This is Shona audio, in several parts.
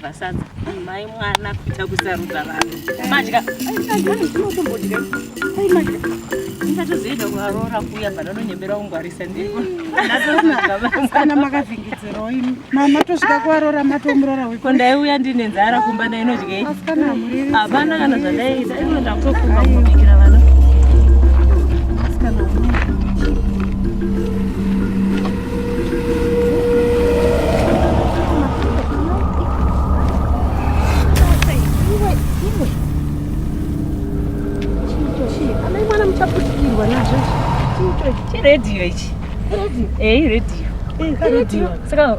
kusevha sadza mai mwana kuita kusarudza vanhu madya ndatozoenda kuvaroora kuya panononyembera kungwarisa ndiko kana makavhingidzirawo imi matosvika kuvaroora matomuroora ko ndaiuya ndine nzara kumba ndainodyei hapana kana zvandaiita ino ndakutofunga kubikira vana. Amai mwana muchaputikirwa nazvo. Chiredhiyo ichi. Eh, redhiyo. Redhiyo. Saka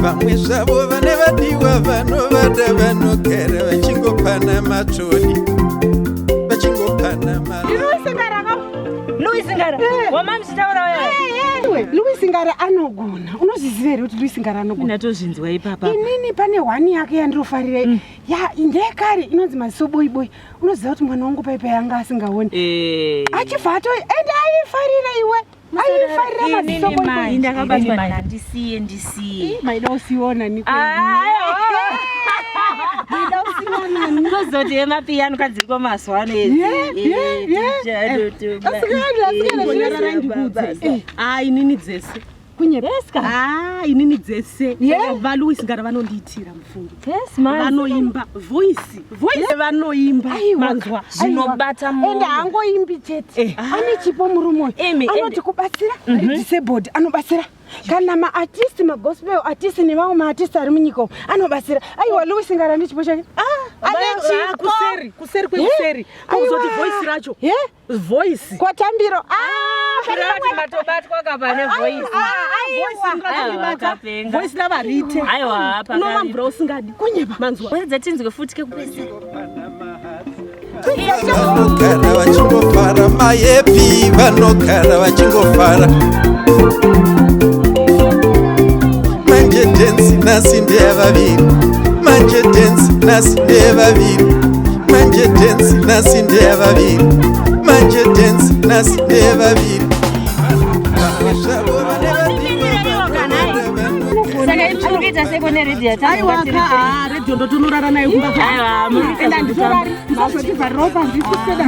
Vamwe zvavo vane vadiwa vanovada vanogara vachingopana matsvodi vachingopana mala. Louis Ngara. Wamamuchitaura uya. Louis Ngara anogona. Unozviziva here kuti Louis Ngara anogona? Ndatozvinzwa ipapa. Inini pane hwani yake yandirofarira. Ya ndekare inonzi maziso boy boy. Unoziva kuti mwana wangu paipa yanga asingaoni. Achibva ato ende aifarira iwe. Aifarira maziso boy boy. Ndakabatwa ndisiye ndisiye. Maida usiona niko. Maida usiona ni. Kuzoti emapiyano kadziriko mazuva ano idzi. Asikana asikana ndikuudze. Ah, inini dzese. Kunyepa. Ah, inini dzese. Yeah. VaLouis Ngara vanondiitira mufungo. Yes, man. Vanoimba voice. Voice vanoimba. Manzwa. Zvinobata mwoyo. Ende haangoimbi chete. Ane chipo murume uyu. Imi, Anoti kubatsira disabled anobatsira. Kana maartist magospel artist nevamwe maartist ari munyika umu anobatsira. Aiwa Louis Ngara ane chipo chake. Ane Ah, chipo. kuseri, kuseri kwekuseri. Kuzoti voice racho. Ye? Voice. Kwatambiro. Ah, pane Kureva kuti matobatwa kapa nevoice. Voice Aiwa, akapenga. Voice ravarite. Aiwa, Unova pakari. mvura usingadi. Kunyepa. Manzwa. Wedza tinzwe futi kekupedzisira. Vanogara vachingofara mayepi vanogara vachingofara manje dhensi nhasi ndeyavaviri manje dhensi nhasi ndeyavaviri manje dhensi nhasi ndeyavaviri manje dhensi nhasi ndeyavaviri Vamwe zvavo vane vadiwa vanovada vanogara Saka imi muri kuita seko neredhiyo Aiwa ka, ah, radio ndotonorara nayo kumba kwangu. Aiwa, muri kuita Ende handitorari. Musazotivharirawo panze isu toda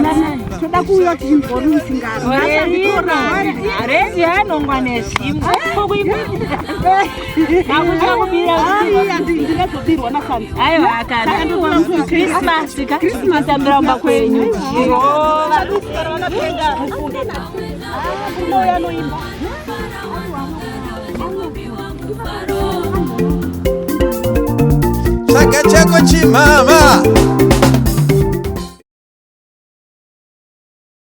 toda kuuya tichinzwa Louis Ngara. Redhiyo yanongwa nezvimwe. Makutya kubira. Ai, ndingazobirwa naSanzi. Aiwa, kana. Christmas ka. Christmas tambira kumba kwenyu. Tsvaga chako chimama.